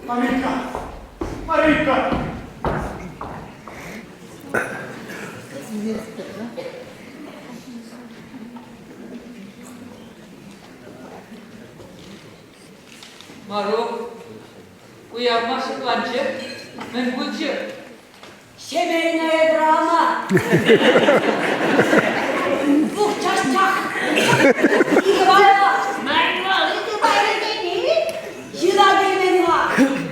Марийка, Марийка! Марук, уявма шутланчӗ. Мӗн пулчӗ? Семейная драма. Двух частях. Икӗ Ҫына килмен-ха.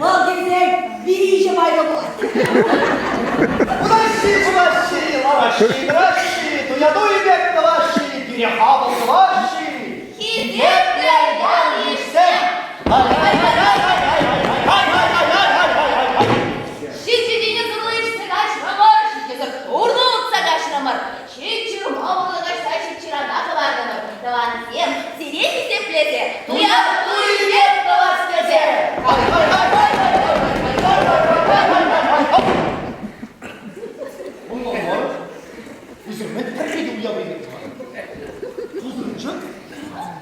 Вӑл килсен виҫӗ майлӑ пулать. Пулаҫҫи, пулаҫҫи, лараҫҫи, тӑраҫҫи, туя-туй пек тӑваҫҫи, пире хапӑл тӑваҫҫи. Хисеплӗ ял-йышсем! Ай-ай-ай-ай-ай-ай-ай-ай-ай-ай-ай-ай-ай! Ҫичӗ тинӗс урлӑ ишсе каҫрӑмӑр, ҫичӗсӗр урлӑ утса каҫрӑмӑр, ҫич ҫырма урлӑ каҫса ҫич ҫырана хӑвартӑмӑр. Тӑвансем, сире хисеплесе, туяв туйне тӑвас тесе. Ӑнланмарӑм. Эсир мӗн пӗрре те уяв илет Пусӑрӑнчӑк?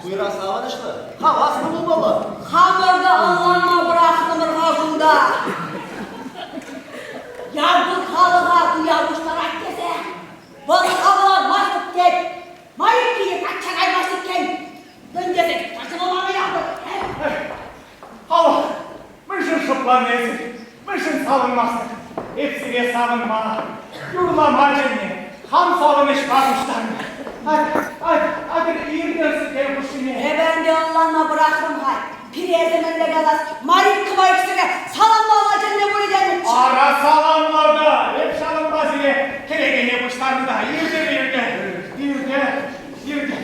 Туйра савӑнӑҫлӑ, хаваслӑ пулмалла. Хамӑр та ӑнланма пӑрахрӑмӑр-ха кунта. Якур халӑха туя пуҫтарать тесе, вӑл авланмастӑп тет, Мариккине качча каймасть иккен. Мӗн тесе тасӑлӑмана Якур? Халӑх, мӗншӗн шӑпланнӑ эсир? Мӗншӗн савӑнмастӑр? Эп сире савӑнма, юрлама чӗннӗ, хам савӑнӑҫпа пуҫтарнӑ. Атьӑр, атьӑр, атьӑр иртӗр сӗтел хушшине. Эпӗ ӗнтӗ ӑнланма пӑрахрӑм-ха. Пире эсӗ мӗнле калас, Мариккӑпа иксӗре саламлама чӗннӗ пулӗ тенӗччӗ. Ара саламла та, эп ҫавӑнпа сире кӗрекене пуҫтарнӑ та. Иртӗр, иртӗр, иртӗр, иртӗр,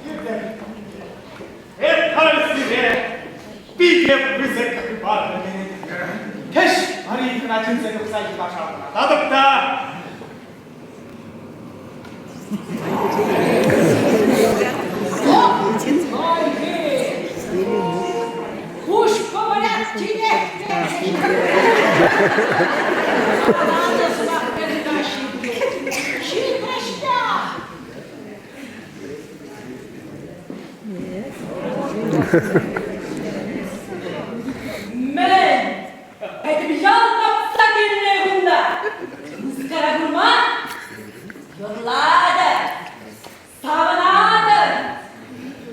иртӗр. Эп халь сире питӗ пысӑк хыпар пӗлтеретӗп. Кӗҫ Марийкӑна чӗнсе тухса юлташавӑна татӑп та. Куҫ пӑвӑрать тинех Каланӑ сӑмах пӗрка ҫитет. Ҫитрӗҫ-ҫке! Мӗн? Пӗтӗм ял тапса килнӗ кунта. Мыскара курма? Юрлатӑр, савӑнатӑр,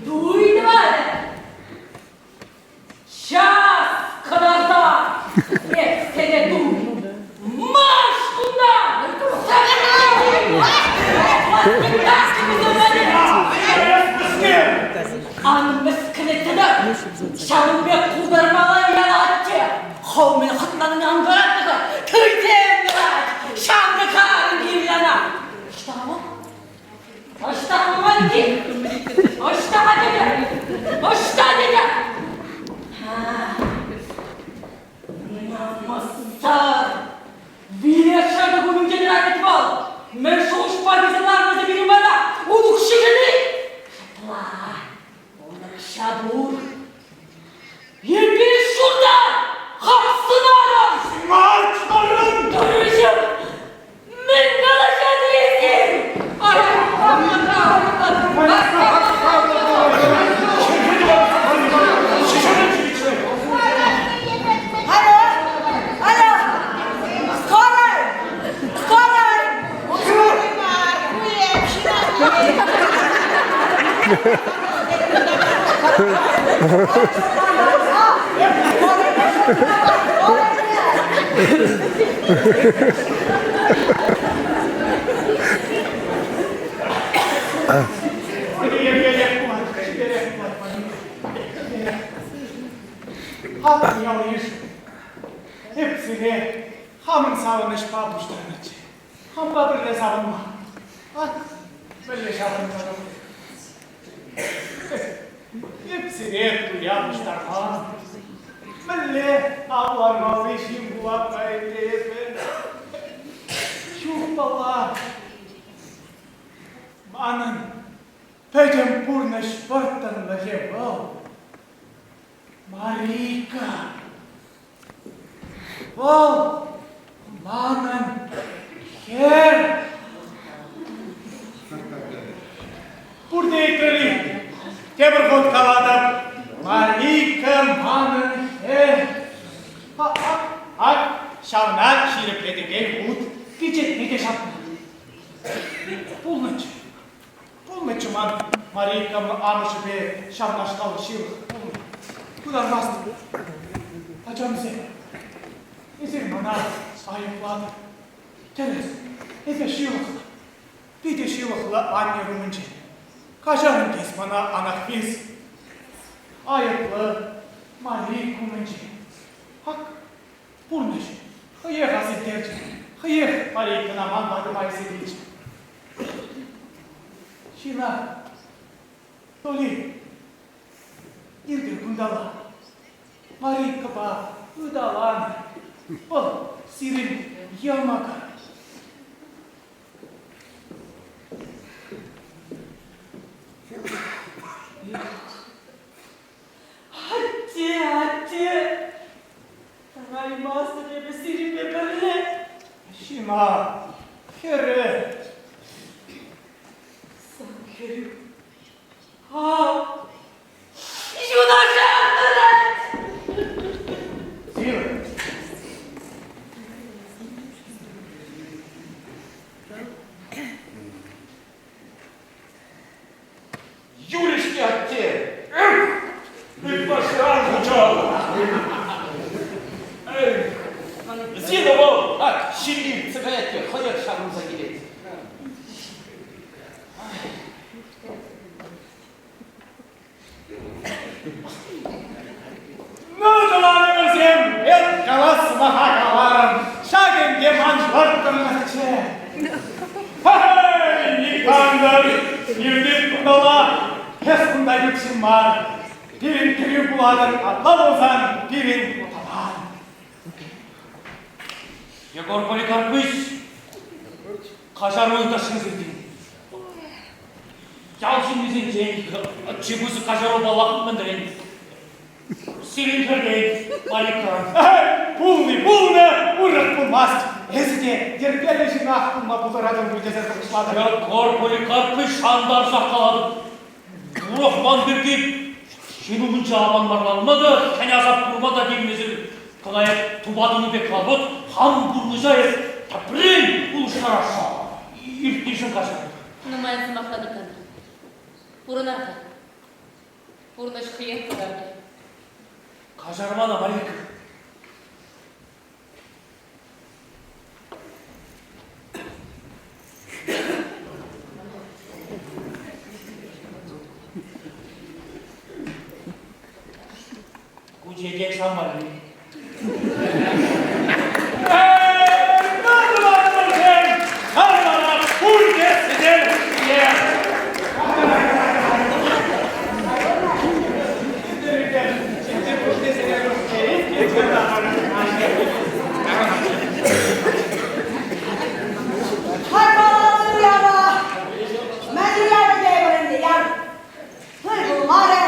туй тӑватӑр. Час кӑтарта эп сене туй. Марш кунта! Ан мӗскӗнеттӗнӗр! Ҫавӑн пек култармалла яла атте! Хӑв мӗн хӑтланнине ан кӑтарт-ха! Кӗртем тӑрать! Ҫамрӑк арӑм кирлӗ ӑна! Ӑҫта вӑл? Ӑҫта мӑнки? Ӑҫта тете? Ӑҫта тете? Намӑссӑр! Вилес шӑтӑк умӗнчен ранить вӑл! Мӗн шухӑшпа тесе ларнӑ пирӗн пата? Ун укҫишӗн-и? Ҫапла, ун укҫа пур. Эпир ҫурта хапсӑнатӑп! Марч, Тӑрӑҫӑм! Мӗн калаҫатӑр эсир? Алло! Алло! Скорый! Скорый! Мар, ку эп Хаклӑ ял-йыш, эп сире хамӑн савӑнӑҫпа пуҫтарнӑччӗ. Хампа пӗрле савӑнма. Ак, мӗнле ҫаврӑнса тухрӗ. Эп сире туя пуҫтарман. Мӗнле авланмалли ҫын пулать-ха ӗнтӗ эпӗ? Ҫук паллах. Манӑн пӗтӗм пурнӑҫ вӑрттӑнлӑхӗ вӑл, Марийка. Вӑл манӑн хӗр. Пурте ыйтрӑр-и? Тепӗр хут калатӑп. Марийка манӑн хӗр. Ак ҫавна ҫирӗплетекен хут пичетне те ҫапнӑ. Пулнӑччӗ. Пулнӑччӗ ман Марийка амӑшӗпе ҫавнашкал ҫывӑх пулнӑ. Пытармастӑп. Ачамсем, эсир мана айӑплатӑр. Тӗрӗс, эпӗ ҫылӑхлӑ. Питӗ ҫылӑхлӑ анне умӗнче. Каҫарӑн тес мана Анахвис. Айӑплӑ Марийка умӗнче. Ак, пурнӑҫ хӑех асилтерчӗ, хӑех Марийкӑна ман патӑма илсе килчӗ. Ҫына, Толи, иртӗр кунталла. Марийкӑпа ыталанӑ. Вӑл сирӗн йӑмӑкӑр. Атте, атте, тӑраймастӑп эпӗ сирӗнпе пӗрле. Ҫына, хӗрӗ. Сан хӗрӳ. Ав, юнашар тӑрать. Сир. Юрӗ-ҫке, атте! Ытлашши ан хуҫалӑх! Зина вӑл, ак, ҫил иртсе каять те хӑех ҫаврӑнса килет. Ну, тӑванӑмӑрсем, эп калас сӑмаха каларӑм. Ҫак ӗнтӗ ман вӑрттӑнлӑхчӗ. Хай, Никандр, иртен кунталла эс кунта ют ҫын мар. Пирӗн кӗрӳ пулатӑн, апла пулсан пирӗн тӑван. Егор Поликарпович, каҫару ыйтасшӑн сиртен. Ял ҫыннисенчен чи пысӑк каҫару паллах мӗнрен? Сирӗн хӗртен, Малика. Пулни пулнӑ, урӑх пулмасть. Эсӗ те йӗркеллӗ ҫынах пулма пултаратӑн пуль тесе шухӑшлатӑп. Якур Поликарпович шантарсах калатӑп. Урӑх ман пирки ҫын умӗнче аванмарланма та, хӗн-асап курма та тивмесӗр кӑна эп тупа тунӑ пек вӑт хам пурнӑҫа эп тӗпрен улӑштарасшӑн. Иртнишӗн каҫар. Нумай сӑмахланӑ Пурӑнар-ха. Пурнӑҫ хӑех кӑтартӗ. Каҫар мана, Марийка. Ку чечек сан валли. Пурте сӗтел хушшине! Пулмарӗ,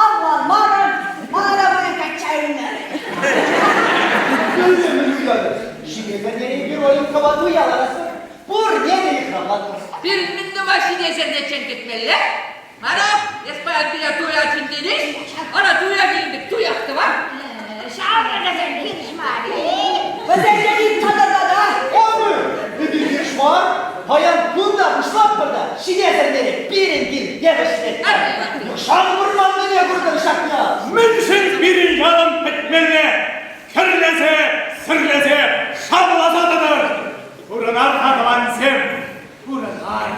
авланмарӑм, мана та пулин качча илмерӗ. Ҫитекеннере Роликова туя ларасӑр, пурне те йыхравлатпӑр. Пирӗн мӗн тума ҫитесерне чӗн кӗтмелле? Мара, эс паян пире туя чӗнтӗн-и? Ара, туя килнӗ туях тӑвар. Ҫаврӑнӑсем хирӗҫ мар-и? Вӗсем те татӑрта та. Эпӗ, эпир хирӗҫ мар. Паян кунта пуҫлатпӑр та ҫитесернере пирӗн кил евӗшлет. Нихҫан курманнине куртӑр ҫакна. Мӗншӗн пирӗн ялӑн пӗтмелле? Кӗрлесе, сӗрлесе, шавласа тӑтӑр. Пурӑнар-ха, тӑвансем, пурӑнар.